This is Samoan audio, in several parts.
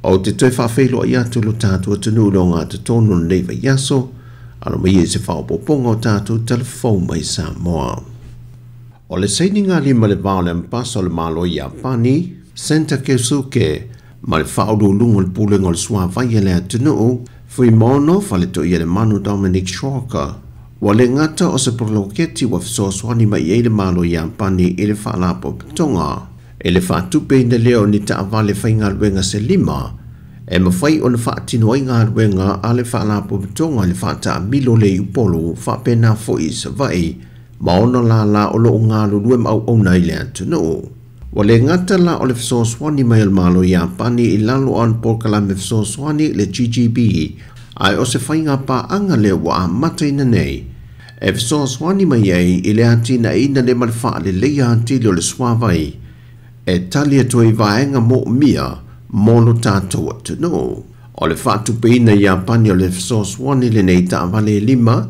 Ou te toe faafeiloai atu lo tatou atunuu i le ogatotonu o lenei vaiaso, alo mai i se faaopoopoga o tatou talafou mai Samoa. O le sainigalima le va o le Ambasa o le Malo i Iapani, Senta Keisuke, ma le faauluuluga o le Pulega o le Suavai a le atunuu, Fuimaono Faletoialemanu Dominic Schrocker. Ua le gata o se poloketi ua fesoasoani mai ai le Malo i Iapani i le faalapotopotoga e le faatupeina lea o ni taavale faigaluega se 5 e mafai ona faatino ai galuega a le faalapotopotoga i le faataamilo le i Upolu faapena foi i Savaii ma ona lala o loo galulue ma auauna i le atunuu. Ua le gata la o le fesoasoani mai o le Malo i Iapani i lalo o ana polokalame fesoasoani le GGB, ae o se faiga paaga lea ua amataina nei e fesoasoani mai ai i le atinaeina le ma le faaleleia atili o le suavai e tali atu ai vaega moomia mo lo tatou atunuu. O le faatupeina i Iapani o le fesoasoani lenei taavale e 5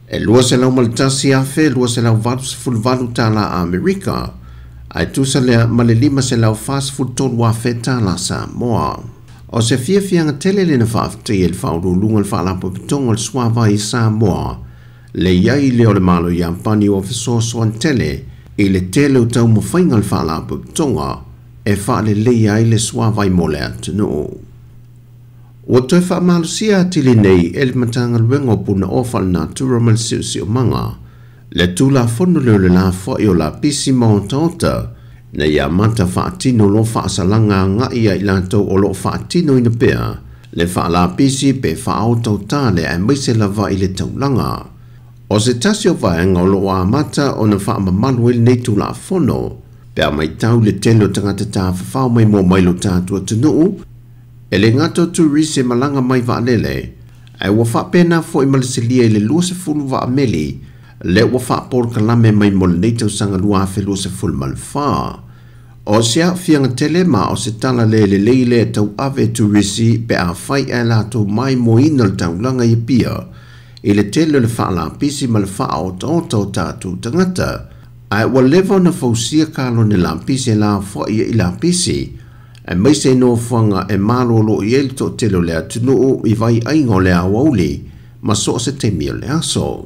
e $201,288 tala Amerika, ae tusa lea ma le $543 tala Samoa. O se fiafiaga tele lena faafetai e le faauluuluga o le faalapotopotoga o le suavai i Samoa, le iai lea o le Malo i Iapani ua fesoasoani tele i le tele o taumafaiga o le faalapotopotoga e faaleleia ai le suavai mo le atunuu. Ua toe faamalosia atili nei e le Matagaluega o Punaoa Faalenatura ma le Siosiomaga le Tulafono lea o le lafoai o lapisi ma otaota ina ia amata faatino lo faasalaga agai ia i latou o loo faatinoina pea le faalapisi pe faaotaota le aemaise lava i le taulaga. O se tasi o vaega o loo amata ona faamamalu ai lenei Tulafono pe a maitau le tele o tagata tafafao mai mo mai lo tatou atunuu e le gata o turisi malaga mai vaalele, ae ua faapena foi ma le silia i le 20 vaameli le ua faapolokalame mai mo lenei tausaga 2024. O se aafiaga tele ma o se tala le lelei lea e tauave e turisi pe a fai ae latou maimoaina le taulaga i Apia i le tele o le faalapisi ma le faaotaota o tatou tagata, ae ua leva ona fausia kalone lapisi e lafoai ai i lapisi aemaise i nofoaga e malolo i ai le toatele o le atunuu i vaiaiga o le aoauli ma so o se taimi o le aso.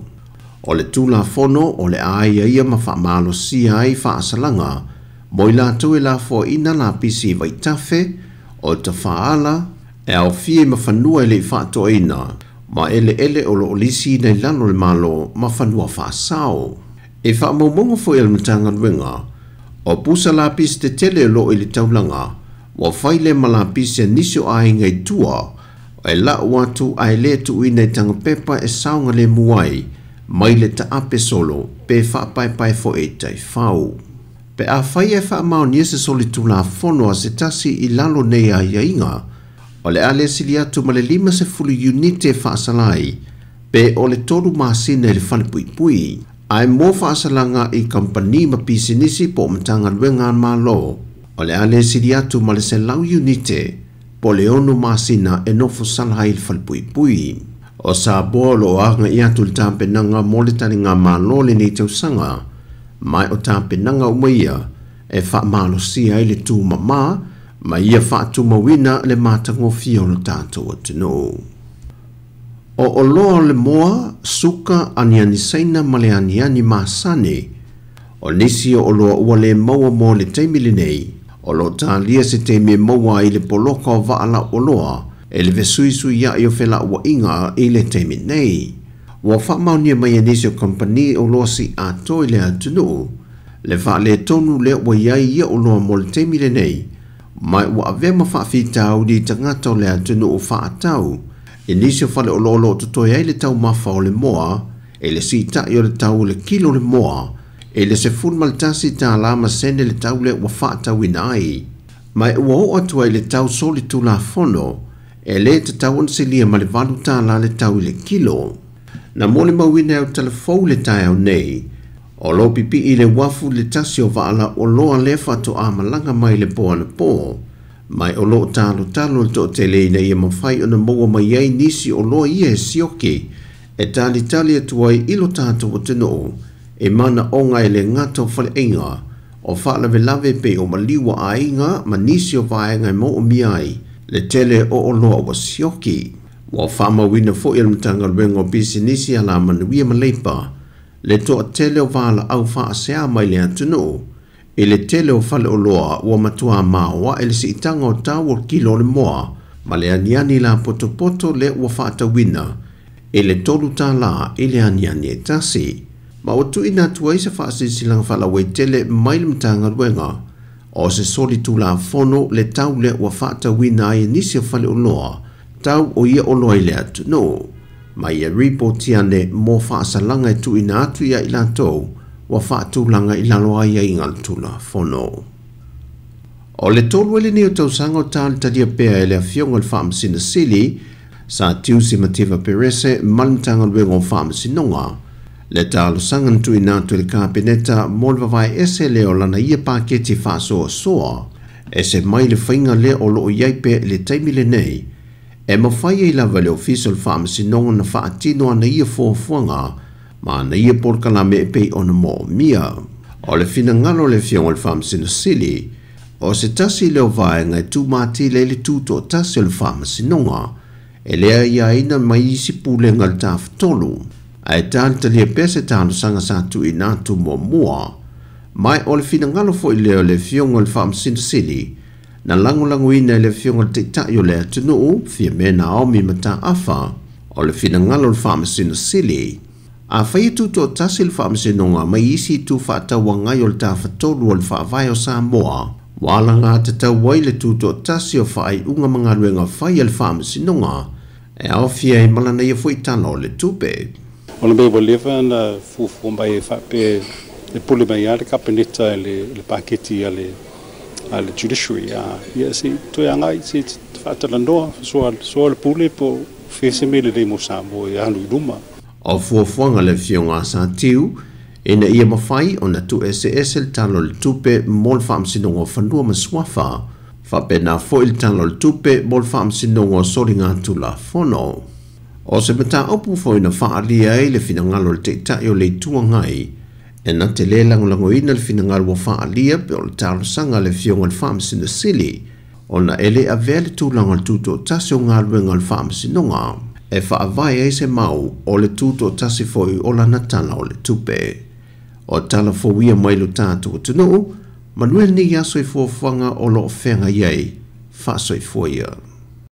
O le Tulafono o le a ia ma faamalosia ai faasalaga mo i latou e lafoaina lapisi i vaitafe o tafaala e aofia i mafanua e lei faatoaina ma eleele o loo lisiina i lalo o le Malo ma fanua faasao. E faamaumauga foi e le Matagaluega o pusa lapisi tetele o loo i le taulaga ua fai le ma lapisi a nisi o aiga i tua e lau atu ae le tuuina i tagapepa e saogalemu ai mai le taape solo pe faapaepae foi i taifau. Pe a fai e faamaonia se solitulafono a se tasi i lalo nei aiaiga, o le a le sili atu ma le 50 unite faasalai pe o le 3 masina i le falepuipui. Ae mo faasalaga i kampani ma pisinisi po o Matagaluega a le Malo, o le a le sili atu ma le 100 unite po o le 6 masina e nofo sala ai i le falepuipui. O Samoa o loo agai atu le tapenaga mo le taliga malo lenei tausaga, mai o tapenaga uma ia e faamalosia ai le tumama ma ia faatumauina le matagofie o lo tatou atunuu. O oloa o le moa, suka, aniani saina ma le aniani masani, o nisi o oloa ua le maua mo le taimi lenei, o loo talia se taimi e maua ai le poloka o vaalau oloa e le fesuisuiai o felauaiga i le taimi nei. Ua faamaonia mai e nisi o kampani oloa siaatoa i le atunuu le faaletonu lea ua iai ia oloa mo le taimi lenei, mai ua avea ma faafitauli i tagata o le atunuu faatau i nisi o fale oloa o loo totoe ai le taumafa o le moa e le siita'i o le tau o le kilo le moa e le $11 ma sene le tau lea ua faatauina ai. Mai ua oo atu ai le tau solitulafono e le tatau ona silia ma le $8 le tau i le kilo. Na molimauina e o talafou le taeao nei, o loo pipii le uafu le tasi o vaala oloa lea faatoa malaga mai le po anapo, mai o loo talotalo le toatele ina ia mafai ona maua mai ai nisi oloa ia e sioki e talitali atu ai i lo tatou atunuu e manaoga e le gata o faleaiga o faalavelave pei o maliu o aiga ma nisi o vaega e moomia ai Le tele o oloa ua sioki. Ua faamauina foi e le Matagaluega o Pisinisi Alamanuia ma Leipa le toatele o valaau faasea mai le atunuu i le tele o faleoloa ua matua maoae le siitaga o tau o le kilo o le moa ma le aniani lapotopoto lea ua faatauina i le $3 i le aniani e tasi. Ma ua tuuina atu ai se faasilasilaga faalauaitele mai le Matagaluega o se soli tulafono le tau lea ua faatauina ai e nisi o faleoloa tau o ia oloa i le atunuu. Ma ia ripoti ane mo faasalaga e tuuina atu ia i latou ua faatulaga i lalo ai aiaiga o le tulafono. O le 3 ai lenei o tausaga o talitalia pea e le afioga i le Faamasino Sili Sa Tiusi Mativa Perese ma le Matagaluega o Faamasinoga le talosaga na tuuina atu i le Kapeneta mo le vavae ese lea o lana ia paketi faasoasoa ese mai le faiga lea o loo i ai pea i le taimi lenei e mafai ai lava e le Ofisa o le Faamasinoga na faatino ana ia fuafuaga ma ana ia polokalame e pei ona moomia. O le finagalo o le afioga i le Faamasino Sili o se tasi lea o vaega e tumatila ai le tutoatasi o le Faamasinoga e le aiaina mai isi pulega o le tafatolu ae talitalia pea se talosaga sa tuuina atu muamua. Ma o le finagalo foi lea o le afioga i le Faamasino Sili na lagolagoina e le afioga i le Taitai o le atunuu Fiame Naomi Mataafa. O le finagalo o le Faamasino Sili afai e tutoatasi le Faamasinoga mai isi itu faatauagai o le tafatolu o le faavae o Samoa ua alagatatau ai le tutoatasi o faaiuga ma galuega fai a le Faamasinoga e aofia ai ma lana ia foi tala o le tupe. O le mea ua leva ona fuafua mai e faapea e pule mai lava le Kapeneta i le paketi a le judiciary. Ia se i toe agai, se i faatalanoa, soa le pule po o fea se mea lelei mo Samoa e alu i luma. O fuafuaga le afioga a Sa Tiu ina ia mafai ona tuueseese le tala o le tupe mo le Faamasinoga o Fanua ma Suafa faapena foi le tala o le tupe mo le Faamasinoga o Soligatulafono. O se mataupu foi na faaalia ai le finagalo o le Taitai o le Itu Agai e na te lē lagolagoina le finagalo ua faaalia pe o le talosaga a le afioga i le Faamasino Sili ona e le avea le tulaga o le tutoatasi o galuega o le Faamasinoga e faavae ai se mau o le tutoatasi foi o lana tala o le tupe. O tala fou ia mai lo tatou atunuu, manuia lenei aso i fuafuaga o loo feagai ai. Faasoifua ia.